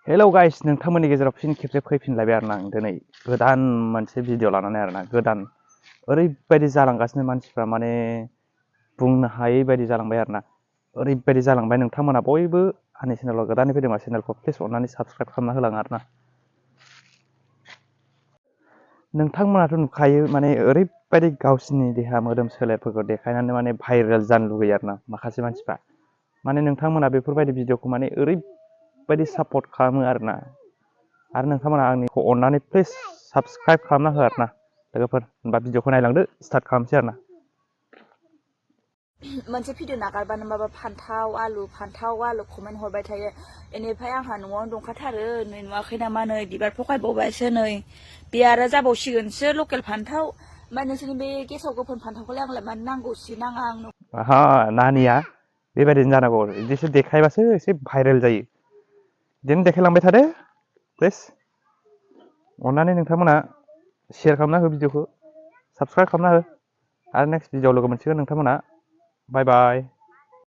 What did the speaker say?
Hello guys, नोंथांमोननि गेजेराव फिन खेबसे फैफिनलायबाय आरो ना आं दिनै गोदान मोनसे भिडिअ लानानै आरो ना गोदान ओरैबायदि जालांगासिनो मानसिफ्रा माने बुंनो हायै बायदि जालांबाय आरो ना ओरैबायदि जालांबाय। नोंथांमोना बयबो आंनि चेनेलाव गोदानै फैदोंबा चेनेलखौ प्लिज अननानै साबस्क्राइब खालामना होलाङो आरो ना। नोंथांमोनाथ' नुखायो माने ओरैबायदि गावसिनि देहा मोदोम सोलेरफोरखौ देखायनानै माने भाइरेल जानो लुगैयो आरो ना माखासे मानसिफ्रा। माने नोंथांमोना बेफोरबायदि भिडिअखौ माने ओरैबायदि सापर्ट खालामो आरो ना। आरो नोंथांमोना आंनिखौ अननानै प्लिज साबस्क्राइब खालामना हो आरो ना लोगोफोर। होनबा भिडिअखौ नायलांदो, स्टार्ट खालामसै आरो ना। मोनसे भिडिअ नागारबानो माबा फान्थाव आलु कमेन्ट हरबाय थायो। बेनिफ्राय आंहा न'आवनो दंखाथारो, नै नुवाखै नामा, नै बिबार फकायबावबायसो, नै बे आरो जाबावसिगोनसो लकेल फान्थाव। ओमफ्राय नोंसोरनि बे गेसाव गोफोन फान्थावखौलाय आंलाय मानो नांगौसि नाङा आंनो। नानिया बेबायदिनो जानांगौ, बिदिसो देखायबासो एसे भाइरेल जायो। बिदिनो देखायलांबाय थादो प्लिज। अननानै नोंथांमोना शेयार खालामना हो भिडिअखौ, साबस्क्राइब खालामना हो। आरो नेक्स्ट भिडिअआव लोगो मोनसिगोन नोंथांमोना। बाय बाय।